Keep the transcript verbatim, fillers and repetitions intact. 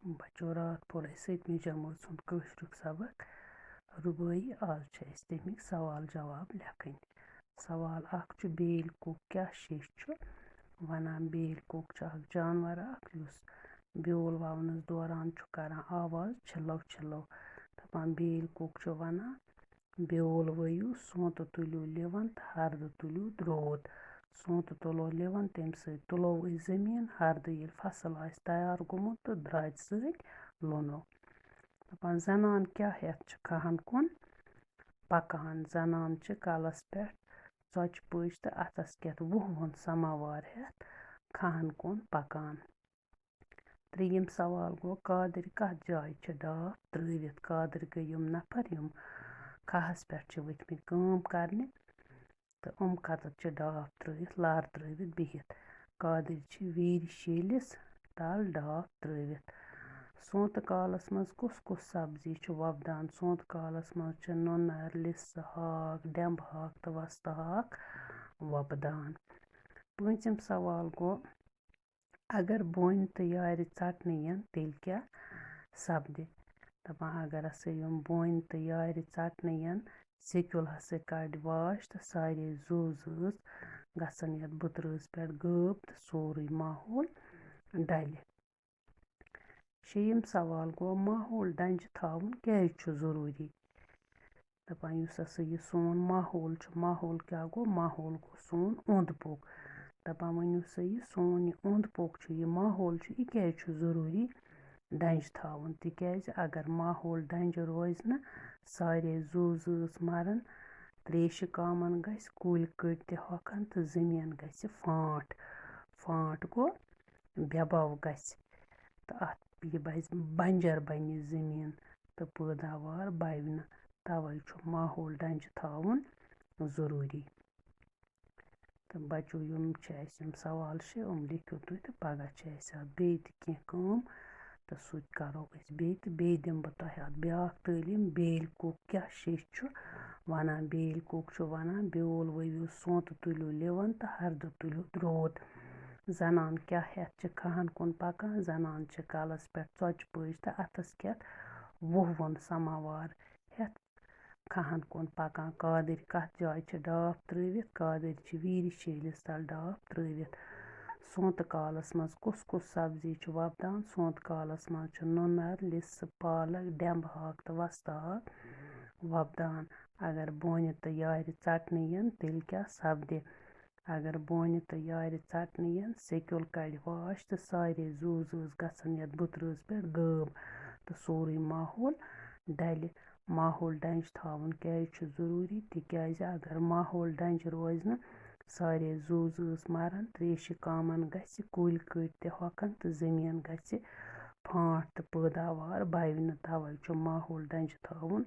بچو، راتھ پوٚر اَسہِ سٔتمہِ جمٲژ ہُنٛد کٲشرُک سبق رُبٲعی۔ آز چھِ اَسہِ تَمِکۍ سوال جواب لیکھٕنۍ۔ سوال اکھ چھُ، بیل کُک کیٛاہ شیٚش چھُ وَنان؟ بیل کُک چھُ اکھ جانور اکھ، یُس بیول وَونَس دوران چھُ کران آواز چھِلو چھِلو۔ دَپان، بیل کُک چھُ وَنان، بیول ؤیِو، سونٛتہٕ تُلِو لِوَن تہٕ ہردٕ تُلِو درٛوت۔ سونٛتہٕ تُلو لِوَن، تَمہِ سۭتۍ تُلو أسۍ زٔمیٖن۔ ہردٕ ییٚلہِ فصل آسہِ تیار گوٚمُت تہٕ درٛاتہِ سۭتۍ لوٗنو۔ دَپان، زنان کیٛاہ ہٮ۪تھ چھِ کھَہَن کُن پَکان؟ زنان چھِ کَلَس پٮ۪ٹھ ژۄچہِ پٔچ تہٕ اَتھَس کٮ۪تھ وُہ وُن سَماوار ہٮ۪تھ کھَہَن کُن پَکان۔ ترٛیٚیِم سوال گوٚو، کادٕرۍ کَتھ جایہِ چھِ ڈاپھ ترٛٲوِتھ؟ کادٕرۍ گٔے یِم نفر، یِم کھَہَس پٮ۪ٹھ چھِ ؤتھمٕتۍ کٲم کَرنہِ، تہٕ یِم کَتَتھ چھِ ڈاپھ ترٛٲوِتھ، لَر ترٛٲوِتھ بِہِتھ؟ کادٕرۍ چھِ ویٖرِ شیٖلِس تَل ڈاپھ ترٛٲوِتھ۔ سونٛتہٕ کالَس منٛز کُس کُس سبزی چھِ وۄپدان؟ سونٛتہٕ کالَس منٛز چھِ نُنَر، لِسہٕ ہاکھ، ڈٮ۪مبہٕ ہاکھ تہٕ وۄستہٕ ہاکھ وۄپدان۔ پوٗنٛژِم سوال گوٚو، اگر بونہِ تہٕ یارِ ژَٹنہٕ یِن، تیٚلہِ کیٛاہ سپدِ؟ دَپان، اگر ہسا یِم بونہِ تہٕ یارِ ژَٹنہٕ یِن، سیٚکیُل ہسا کَڑِ واش تہٕ سارے زُو زٲژ گژھن یَتھ بُترٲژ پٮ۪ٹھ غٲب تہٕ سورُے ماحول ڈَلہِ۔ شیٚیِم سوال گوٚو، ماحول ڈَنجہِ تھاوُن کیٛازِ چھُ ضروٗری؟ دَپان، یُس ہسا یہِ سون ماحول چھُ، ماحول کیٛاہ گوٚو؟ ماحول گوٚو سون اوٚنٛد پوٚک۔ دَپان، وۄنۍ یُس ہسا یہِ سون یہِ اوٚنٛد پوٚک چھُ، یہِ ماحول چھُ، یہِ کیٛازِ چھُ ضروٗری ڈَنجہِ تھاوُن؟ تِکیٛازِ اگر ماحول ڈَنجہِ روزِ نہٕ، سارے زُو زٲژ مَرَن، ترٛیشہِ کامَن گژھِ، کُلۍ کٔٹۍ تہِ ہۄکھَن تہٕ زٔمیٖن گژھِ فانٛٹ۔ فانٛٹ گوٚو بے بَو گژھِ تہٕ اَتھ یہِ بَنہِ، بنجر بَنہِ زٔمیٖن تہٕ پٲداوار بَوِ نہٕ۔ تَوَے چھُ ماحول ڈَنجہِ تھاوُن ضروٗری۔ تہٕ بَچو، یِم چھِ اَسہِ یِم سوال شےٚ، یِم لیکھِو تُہۍ تہٕ پَگاہ چھِ اَسہِ اَتھ بیٚیہِ تہِ کینٛہہ کٲم، تہٕ سُہ تہِ کَرو أسۍ بیٚیہِ۔ تہٕ بیٚیہِ دِمہٕ بہٕ تۄہہِ اَتھ بیٛاکھ تعلیٖم، بیلۍ کُک کیٛاہ شیٚش چھُ وَنان؟ بیلۍ کُک چھُ وَنان، بیول ؤوِو، سونٛتہٕ تُلِو لِوَن تہٕ ہردٕ تُلِو درٛوت۔ زنان کیٛاہ ہٮ۪تھ چھِ کھَہَن کُن پَکان؟ زنان چھِ کَلَس پٮ۪ٹھ ژۄچہِ پٔچ تہٕ اَتھَس کٮ۪تھ وُہ وُن سَماوار ہٮ۪تھ کھَہَن کُن پَکان۔ کادٕرۍ کَتھ جایہِ چھِ ڈاپھ ترٛٲوِتھ؟ کادٕرۍ چھِ ویٖرِ شیٖلِس تَل ڈاپھ ترٛٲوِتھ۔ سونٛتہٕ کالَس منٛز کُس کُس سبزی چھِ وۄپدان؟ سونٛتہٕ کالَس منٛز چھِ نُنَر، لِسہٕ، پالک، ڈٮ۪مبہٕ ہاکھ تہٕ وۄستہٕ ہاکھ وۄپدان۔ اگر بونہِ تہٕ یارِ ژَٹنہٕ یِن، تیٚلہِ کیٛاہ سپدِ؟ اگر بونہِ تہٕ یارِ ژَٹنہٕ یِن، سیٚکیُل کَڑِ واش تہٕ سارے زُو زٲژ گژھن یَتھ بُترٲژ پٮ۪ٹھ غٲب تہٕ سورُے ماحول ڈَلہِ۔ ماحول ڈَنجہِ تھاوُن کیٛازِ چھُ ضروٗری؟ تِکیٛازِ اگر ماحول ڈَنجہِ روزِ نہٕ، سارے زُو زٲژ مَرَن، ترٛیشہِ کامَن گژھِ، کُلۍ کٔٹۍ تہِ ہۄکھَن تہٕ زٔمیٖن گژھِ فانٛٹ تہٕ پٲداوار بَوِ نہٕ۔ تَوَے چھُ ماحول ڈَنجہِ تھاوُن